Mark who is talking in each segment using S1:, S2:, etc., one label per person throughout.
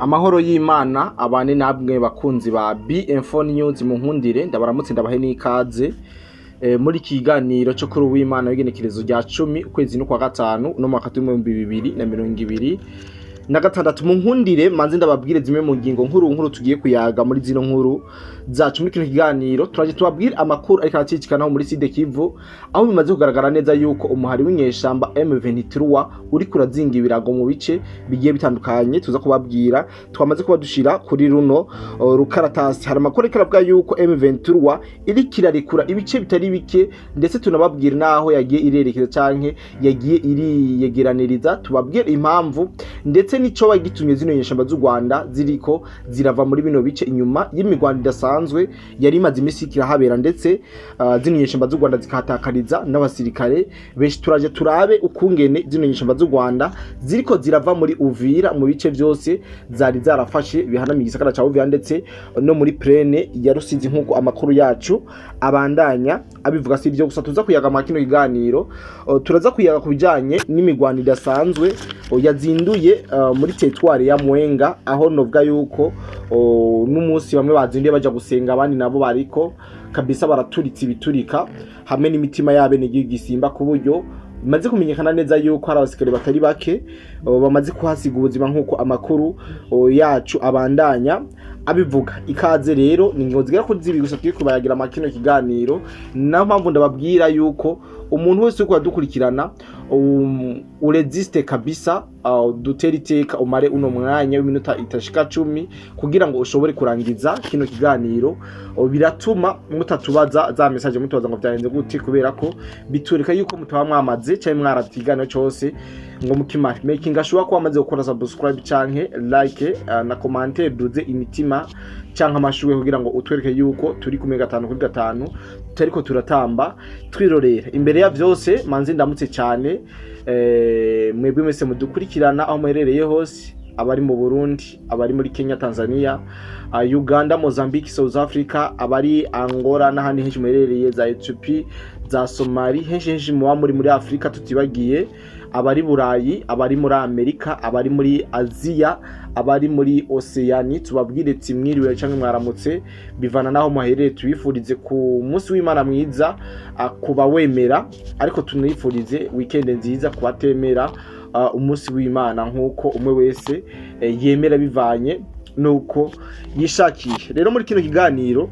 S1: Amahoro y'Imana abane namwe bakunzi ba BM4 News. Mu nkundire ndabaramutse, ndabahe n'ikaze muri iki kiganiro cyo kuri uw'Imana w'igenekerezo rya 10 ukwezi no kwa gatanu no mwaka w'2026. Mu nkundire manze ndababwire zimwe mu ngingo nkuru nkuru tugiye kuyaga muri zino nkuru zacu. Muri kino kiganiro turaje tubabwire amakuru ariko aracicikanaho muri Sud Kivu, aho bimaze kugaragara neza yuko umuhari w'inyeshamba M23 uri kurazinga ibirago mu bice bigiye bitandukanye. Tuza kubabwira, twamaze kuba dushira kuri runo rukaratasi. Hari amakuru ariko aravuga yuko M23 iri kirarekura ibice bitari bike, ndetse tunababwira naho yagiye irerekeza canke yagiye iriyegeraniriza. Tubabwire impamvu ndetse n'ico bagitumye zino nyeshamba z'u Rwanda ziriko zirava muri bino bice inyuma y'imigwano idasanzwe yari imaze imisi kirahabera, ndetse zino nyeshamba z'u Rwanda zikahatakariza n'abasirikare benshi. Turaje turabe ukungene zino nyeshamba z'u Rwanda ziriko zirava muri Uvira, mu bice vyose zari zarafashe bihanamiye igisagara ca Uvira, ndetse no muri plaine ya Rusizi, nk'uko amakuru yacu abandanya abivuga. Si ivyo gusa tuza kuyaga mu kino kiganiro, turaza kuyaga ku bijanye n'imigwano idasanzwe yazinduye muri territoire ya Mwenga, aho novuga yuko n'umunsi bamwe bazinduye baja gusenga, abandi nabo bariko kabisa baraturitse ibiturika hamwe n'imitima y'abenegihugu gisimba, ku buryo bimaze kumenyekana neza yuko hari abasirikare batari bake bamaze kuhasiga ubuzima, nk'uko amakuru yacu abandanya abivuga. Ikaze rero, ni ingingo zigera kuri zibiri gusa tugiye kubayagira mu kino kiganiro. Niyo mpamvu ndababwira yuko umuntu wese uriko aradukurikirana, uresiste kabisa, dutere iteka umare uno mwanya w'iminota itashika 10 kugira ngo ushobore kurangiza kino kiganiro. Biratuma mutatubaza za message mutubaza ngo vyagenze gute, kubera ko bitureka yuko mutaba mwamaze canke mwaravye ikiganiro cose ngo mukimare. Making sure ko wamaze gukora subscribe canke like na commentaire, duze imitima canke amashuwe kugira ngo utwereke yuko turi kumwe gatanu kuri gatanu, tutariko turatamba twirorera. Imbere ya vyose, manzi ndamutse cyane mwebwe mwese mudukurikirana aho muherereye hose, abari mu Burundi, abari muri Kenya, Tanzania, Uganda, Mozambique, South Africa, abari Angola n'ahandi henshi muherereye, za Ethiopia, za Somali, henshi henshi muba muri Afrika, tutibagiye abari Burayi, abari muri Amerika, abari muri Aziya, abari muri Oceani. Tubabwire ati mwiriwe canke mwaramutse bivana naho muherereye. Tubifurize ku munsi w'Imana mwiza kuba wemera, ariko tunifurize weekend nziza ku batemera umunsi w'Imana, nk'uko umwe wese yemera bivanye nuko yishakiye. Rero muri kino kiganiro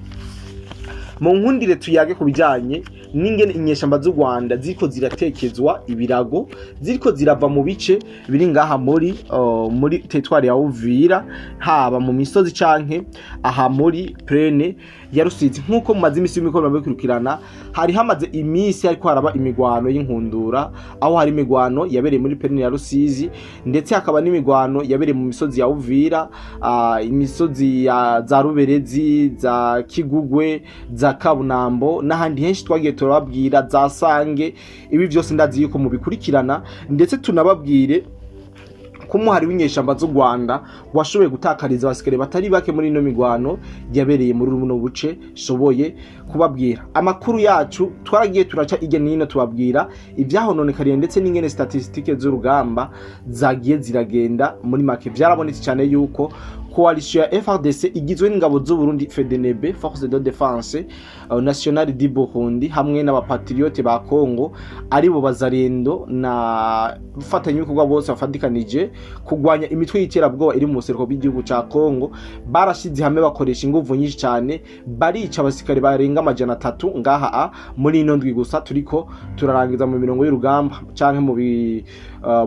S1: mu nkundire tuyage ku bijyanye n'ingene inyeshamba z'u Rwanda ziriko ziratekezwa ibirago, ziriko zirava mu bice biri ngaha muri territoire ya Uvira, haba mu misozi canke aha muri plaine ya Rusizi. Nk'uko mumaze imisi y'imikoro bikurikirana, hari hamaze iminsi hariko haraba imigwano y'inkundura, aho hari imigwano yabereye muri plaine ya Rusizi, ndetse hakaba n'imigwano yabereye mu misozi ya Uvira, imisozi ya za Ruberezi, za Kigugwe, za Kabunambo n'ahandi henshi twagiye turababwira, za Sange. Ibi byose ndazi yuko mubikurikirana, ndetse tunababwire ko umuhari w'inyeshamba z'u Rwanda washoboye gutakariza abasikare batari bake muri ino migwano yabereye muri buno buce. Shoboye kubabwira amakuru yacu, twaragiye turaca irya nino tubabwira ivyahononekariye ndetse n'ingene statistiques z'urugamba zagiye ziragenda. Muri make, vyarabonetse cyane yuko coalition ya FARDC igizwe n'ingabo z'u Burundi, FDNB, Force de Défense Nationale du Burundi, hamwe n'abapatriote ba Congo aribo Bazarendo na bafatanyabikorwa bose bafatikanije kugwanya imitwe y'iterabwoba iri mu buseruko bw'igihugu ca Congo, barashize hamwe bakoresha inguvu nyinshi cyane, barica abasirikare barenga 300 ngaha muri ino ndwi gusa turiko turarangiza mu mirongo y'urugamba canke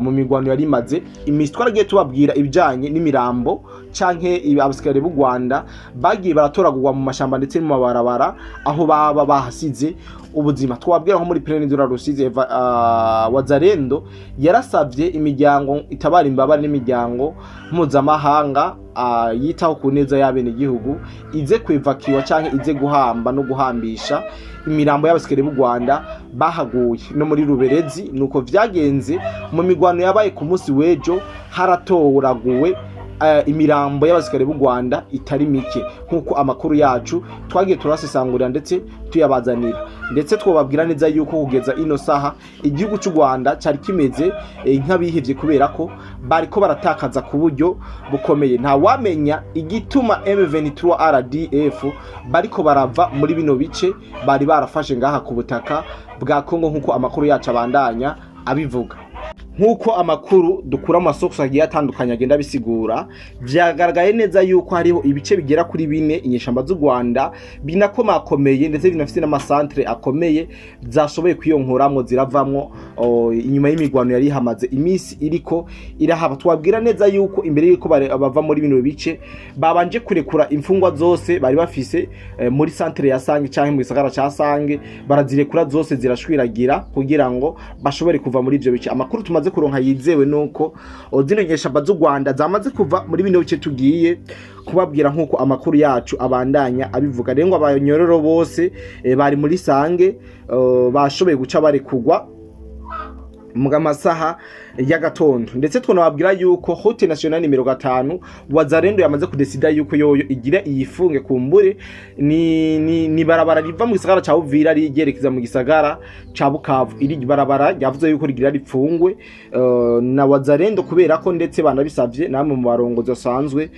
S1: mu migwano yari imaze imisi. Twaragiye tubabwira ibijanye n'imirambo canke abasirikare b'u Rwanda bagiye baratoragurwa mu mashamba ndetse no mu mabarabara aho baba bahasize ubuzima. Twabwira nko muri Plaine de la Rusizi, Wazalendo yarasavye imiryango itabara imbabare n'imiryango mpuzamahanga yitaho ku neza y'abenegihugu ize kwevakiwa canke ize guhamba no guhambisha imirambo y'abasikare b'u Rwanda bahaguye. No muri Ruberezi nuko vyagenze. Mu migwano yabaye ku munsi w'ejo haratoraguwe Imirambo y'abasirikare b'u Rwanda itari mike, nk'uko amakuru yacu twagiye turasesangurira ndetse tuyabazanira. Ndetse twobabwira neza yuko kugeza ino saha igihugu cy'u Rwanda cyari kimeze nk'abihevye, kubera ko bariko baratakaza ku buryo bukomeye. Nta wamenya igituma M23 RDF bariko barava muri bino bice bari barafashe ngaha ku butaka bwa Kongo, nk'uko amakuru yacu abandanya abivuga. Nk'uko amakuru dukura mu masoko agiye atandukanye agenda abisigura, vyagaragaye neza yuko hariho ibice bigera kuri bine inyeshamba z'u Rwanda binakomakomeye, ndetse binafite n'amasantere akomeye, zashoboye kwiyonkoramwo ziravamwo inyuma y'imigwano yari ihamaze iminsi iriko irahaba. Twabwira neza yuko imbere yuko bava muri bino bice, babanje kurekura imfungwa zose bari bafise muri santere ya Sange canke mu gisagara ca Sange, barazirekura zose zirashwiragira kugira ngo bashobore kuva muri ivyo bice. Amakuru tumaze kuronka yizewe nuko zino nyeshamba z'u Rwanda zamaze kuva muri bino bice tugiye kubabwira, nk'uko amakuru yacu abandanya abivuga. Rero ngo abanyororo bose bari muri Sange bashoboye guca barekugwa mu masaha y'agatondo. Ndetse twonababwira yuko Route Nationale nimero 5 Wazalendo yamaze kudesida yuko yoyo igira iyifunge. Kumbure ni barabara riva mu gisagara ca Uvira rigerekeza mu gisagara ca Bukavu. Iri barabara ryavuze yuko rigira ripfungwe na Wazalendo, kubera ko ndetse banabisavye namwe mu barongozi basanzwe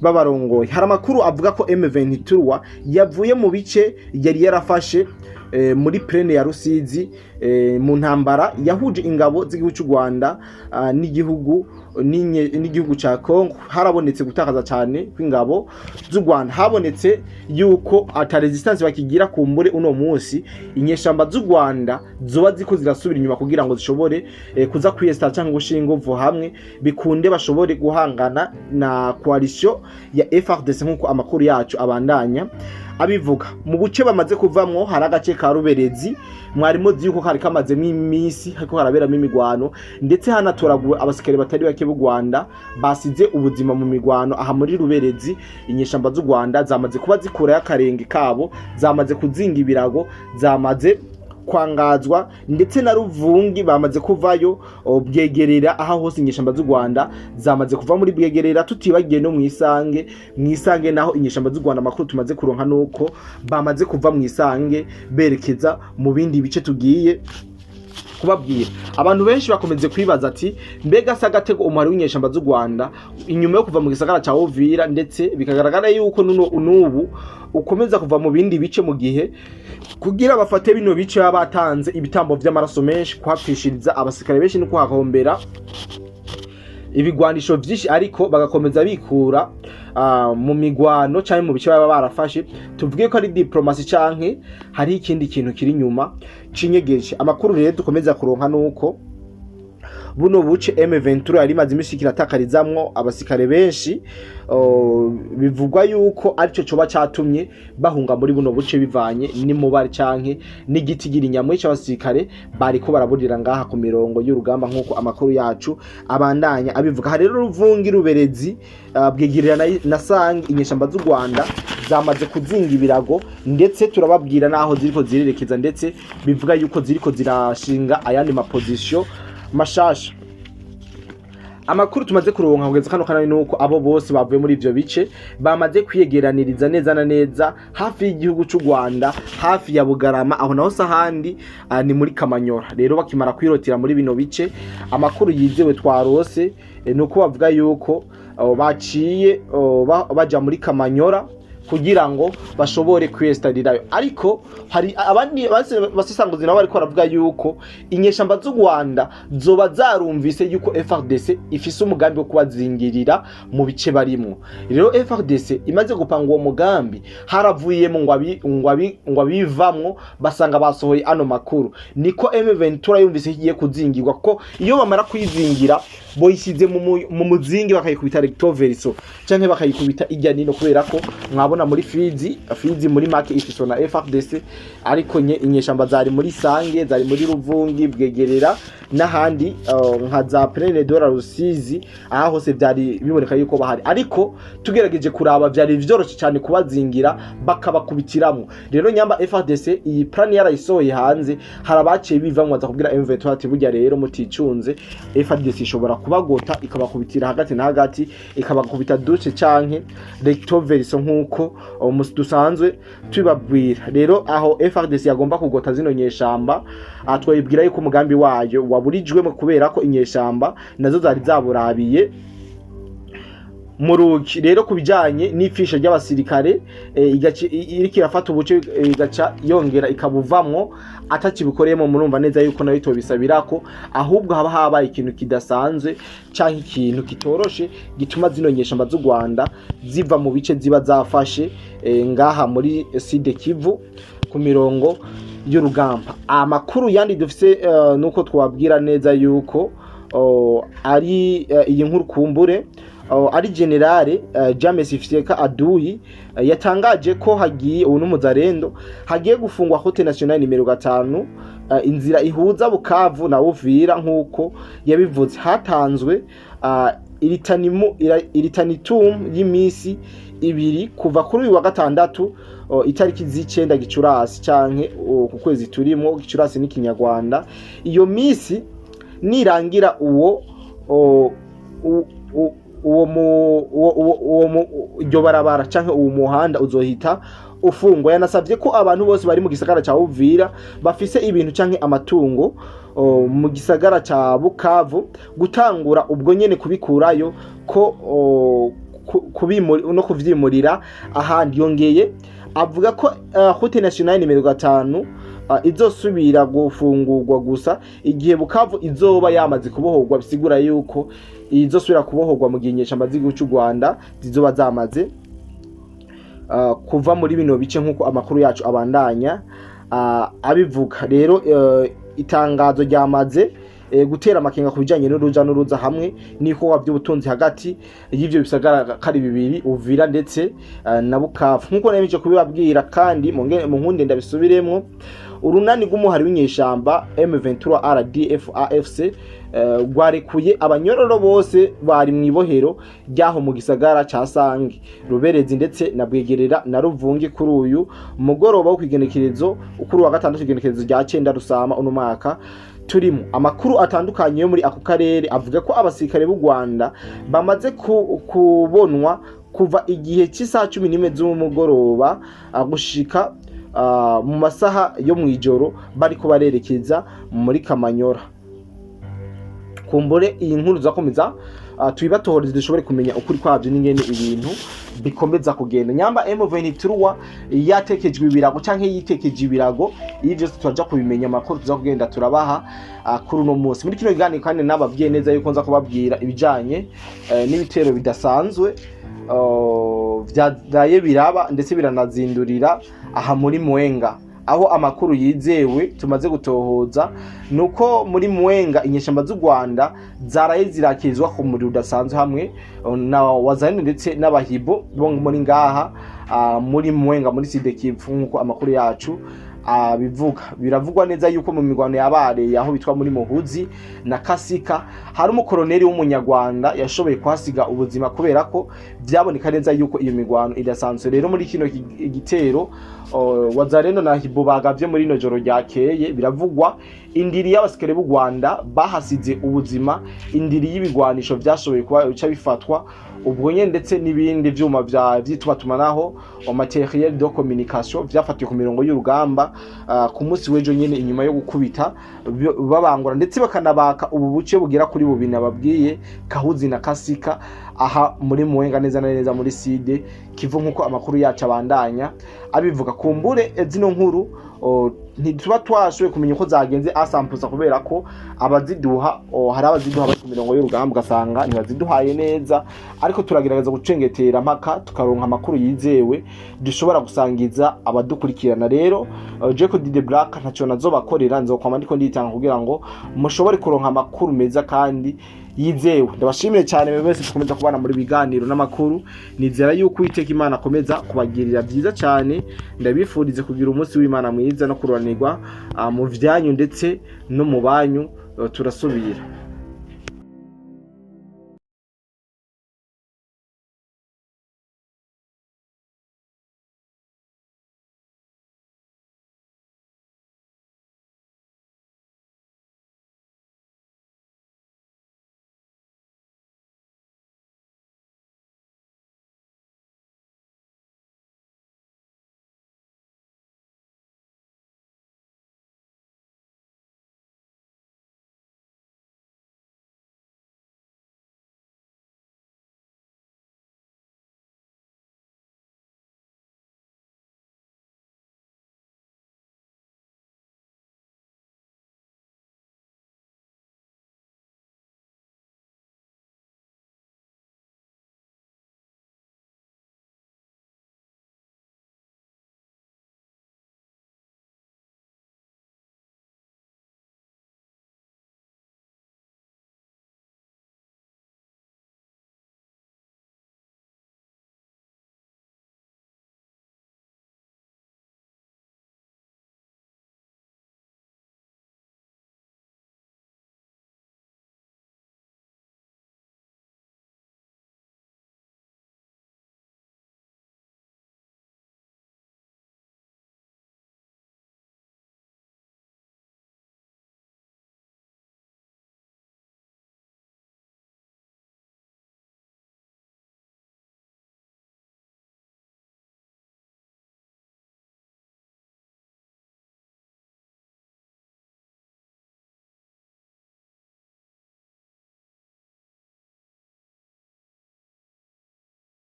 S1: babarongoye. Hari amakuru avuga ko M23 yavuye mu bice yari yarafashe muri plaine ya Rusizi mu ntambara yahuje ingabo z'igihugu cy'u Rwanda n'igihugu ca Congo. Harabonetse gutakaza cyane kw'ingabo z'u Rwanda, habonetse yuko ata resistance bakigira. Kumbure uno munsi inyeshamba z'u Rwanda zoba ziko zirasubira inyuma kugira ngo zishobore kuza kwiyesta cyangwa gushinga inguvu hamwe, bikunde bashobore guhangana na coalition ya FARDC, nk'uko amakuru yacu abandanya abivuga. Mu buce bamaze kuvamwo hari agace ka Ruberezi, mwari muzi yuko kari kamazemo iminsi hariko haraberamo imigwano, ndetse hanatoraguwe abasikare batari bake b'u Rwanda basize ubuzima mu migwano. Aha muri Ruberezi inyeshamba z'u Rwanda zamaze kuba zikurayo akarenge kabo, zamaze kuzinga ibirago, zamaze kwangazwa. Ndetse na Ruvungi bamaze kuvayo, Bwegerera, aho hose inyeshamba z'u Rwanda zamaze kuva muri Bwegerera, tutibagiye no mwisange. Mwisange naho inyeshamba z'u Rwanda, amakuru tumaze kuronka nuko bamaze kuva mwisange berekeza mu bindi bice tugiye kubabwira. Abantu benshi bakomeze kwibaza ati: "Mbega se agatego umuhari w'inyeshamba z'u Rwanda inyuma yo kuva mu gisagara ca Uvira, ndetse bikagaragara yuko nuno nubu ukomeza kuva mu bindi bice, mu gihe kugira bafate bino bice baba batanze ibitambo vy'amaraso menshi, kuhapfishiriza abasirikare benshi no kuhahombera ibigwanisho vyinshi, ariko bagakomeza bikura mu migwano canke mu bice baba barafashe, tuvuge ko ari diplomasi canke hari ikindi kintu kiri inyuma cinyegeje?" Amakuru rero dukomeza kuronka nuko buno buce M23 yari imaze imisi kiratakarizamwo abasikare benshi, bivugwa yuko arico coba catumye bahunga muri buno buce, bivanye n'imubare canke n'igitigiri nyamwinshi abasirikare bariko baraburira ngaha ku mirongo y'urugamba, nk'uko amakuru yacu abandanya abivuga. Hari rero Ruvungi, Ruberezi, Bwigirira na Sange, inyeshamba z'u Rwanda zamaze kuzinga ibirago, ndetse turababwira naho ziriko zirerekeza, ndetse bivuga yuko ziriko zirashinga ayandi mapozisiyo mashasha. Amakuru tumaze kuronka kugeza kano kanani nuko abo bose bavuye muri ivyo bice bamaze kwiyegeraniriza neza na neza hafi y'igihugu c'u Rwanda, hafi ya Bugarama. Aho naho sahandi, ni muri Kamanyora. Rero bakimara kwirotira muri bino bice, amakuru yizewe twarose nuko bavuga yuko baciye baja muri Kamanyora kugira ngo bashobore kwiyestarirayo. Ariko hari abandi basesanguzi nabo bariko baravuga yuko inyeshamba z'u Rwanda zoba zarumvise yuko FARDC ifise umugambi wo kubazingirira mu bice barimwo. Rero FARDC imaze gupanga uwo mugambi, haravuyemo ngo abivamwo basanga basohoye ano makuru. Niko M23 yumvise igiye kuzingirwa, kuko iyo bamara kuyizingira boyishyize mu muzingi, bakayikubita recto verso canke bakayikubita ijya nino, kubera ko mwabonye yuko inyeshamba z'u Rwanda zari zamaze Murabona muri Fizi, Fizi muri make ifiswe na FARDC, ariko inyeshamba zari muri Sange, zari muri Ruvungi, Bwegerera n'ahandi nka za Plaine de la Rusizi. Aha hose vyari biboneka yuko bahari, ariko tugerageje kuraba vyari vyoroshe cyane kubazingira bakabakubitiramwo. Rero nyamba FARDC iyi plan yarayisohoye hanze, hari abaciye bivamwo baza kubwira M23 ati: "Burya rero muticunze, FARDC ishobora kubagota, ikabakubitira hagati na hagati, ikabakubita douche canke recto verso," nkuko dusanzwe tubibabwira. Rero aho FARDC yagomba kugota zino nyeshamba, twabibwira yuko umugambi wayo waburijwemo, kubera ko inyeshamba nazo zari zaburabiye muruki. Rero ku bijanye n'ifisha ry'abasirikare, iriko irafata ubuce, igaca yongera ikabuvamwo atakibikoreyemo, murumva neza yuko nayo itobisabirako, ahubwo haba habaye ikintu kidasanzwe canke ikintu kitoroshe gituma zino nyeshamba z'u Rwanda ziva mu bice ziba zafashe ngaha muri Sud Kivu ku mirongo y'urugamba. Amakuru yandi dufise nuko twabwira neza yuko ari iyi nkuru kumbure ari général James Fyeka Aduyi yatangaje ko hagiye ubu n'umuzarendo hagiye gufungwa Route Nationale nimero 5, inzira ihuza Bukavu na Uvira. Nkuko yabivuze, hatanzwe ultimatum y'imisi 2 kuva kuri uyu wa gatandatu, itariki z'icenda Gicurasi canke ku kwezi turimo Gicurasi n'ikinyarwanda. Iyo misi nirangira, uwo o, u- u- uwo mu uwo uwo uwo mu iryo barabara canke uwo muhanda uzohita ufungwa. Yanasavye ko abantu bose bari mu gisagara ca Uvira bafise ibintu canke amatungo mu gisagara ca Bukavu gutangura ubwo nyene kubikurayo ko no kuvyimurira ahandi. Yongeye avuga ko Route Nationale nimero 5 izosubira gufungurwa gusa igihe Bukavu izoba yamaze kubohorwa, bisigura yuko izosubira kubohorwa mu gihe inyeshamba z'igihugu cy'u Rwanda zizoba zamaze kuva muri bino bice, nk'uko amakuru yacu abandanya abivuga. Rero itangazo ryamaze gutera amakenga ku bijanye n'uruja n'uruza hamwe n'ibikorwa by'ubutunzi hagati y'ivyo bisagara kari bibiri, Uvira ndetse na Bukavu, nk'uko nemeje kubibabwira. Kandi mu nkunde ndabisubiremwo, urunani rw'umuhari w'inyeshamba M23 RDF AFC rwarekuye abanyororo bose bari mu ibohero ryaho mu gisagara ca Sange, Ruberezi ndetse na Bwegerera na Ruvungi kuri uyu mugoroba wo kwigenekerezo kuri wa gatandatu, igenekerezo rya 9 Rusama uno mwaka turimo. Amakuru atandukanye yo muri ako karere avuga ko abasirikare b'u Rwanda bamaze kubonwa kuva igihe cy'isaha 11 z'umugoroba gushika mu masaha yo mw'ijoro bariko barerekeza muri Kamanyora. Kumbure iyi nkuru zakomeza tubibatohoreze, dushobore kumenya ukuri kwavyo n'ingene ibintu bikomeza kugenda, nyamba M23 yatekejwe ibirago canke yitekeje ibirago. Ibi vyose turaja kubimenya, amakuru tuza kugenda turabaha kuri uno munsi muri kino kiganiro. Kandi nababwiye neza yuko nza kubabwira ibijanye n'ibitero bidasanzwe vyaraye biraba, ndetse biranazindurira aha muri Mwenga, aho amakuru yizewe tumaze gutohoza nuko muri Mwenga inyeshamba z'u Rwanda zaraye zirakirizwa ku muriro udasanzwe hamwe na Wazalendo ndetse n'abahibo bo muri ngaha muri Mwenga, muri Sud Kivu, nkuko amakuru yacu abivuga. Biravugwa neza yuko mu mirwano yabareye aho bitwa muri Muhuzi na Kasika hari umukoroneri w'umunyarwanda yashoboye kuhasiga ubuzima, kubera ko byaboneka neza yuko iyo mirwano idasanzwe. Rero muri kino gitero Wazalendo na Hibo bagavye muri ino joro ryakeye, biravugwa indiri y'abasikare b'u Rwanda bahasize ubuzima, indiri y'ibigwanisho vyashoboye kuba bica bifatwa ubwo nyene, ndetse n'ibindi vyuma vya vy'itumatumanako, matériel de communication, vyafatiwe ku mirongo y'urugamba ku munsi w'ejo nyene, inyuma yo gukubita babangura ndetse bakanabaka ubu buce bugera kuri bubiri nababwiye, Kahuzi na Kasika, aha muri Mwenga, neza na neza muri Sud Kivu, nkuko amakuru yacu abandanya abivuga. Kumbure zino nkuru. Ntituba twashoboye kumenya uko zagenze asampusa, kubera ko abaziduha hari abaziduha bari ku mirongo y'urugamba, ugasanga ntibaziduhaye neza, ariko turagerageza gucengetera mpaka tukaronka amakuru yizewe dushobora gusangiza abadukurikirana. Rero Jacob D Black ntacyo nazobakorera, nzokwama ndiko nditanga kugira ngo mushobore kuronka amakuru meza kandi yizewe. Ndabashimire cyane mwe mwese dukomeza kubana muri biganiro n'amakuru. Nizera yuko Uwiteka Imana akomeza kubagirira byiza cyane. Ndabifurize kugira umunsi w'Imana mwiza no kururanirwa mu vyanyu ndetse no mu banyu. Turasubira.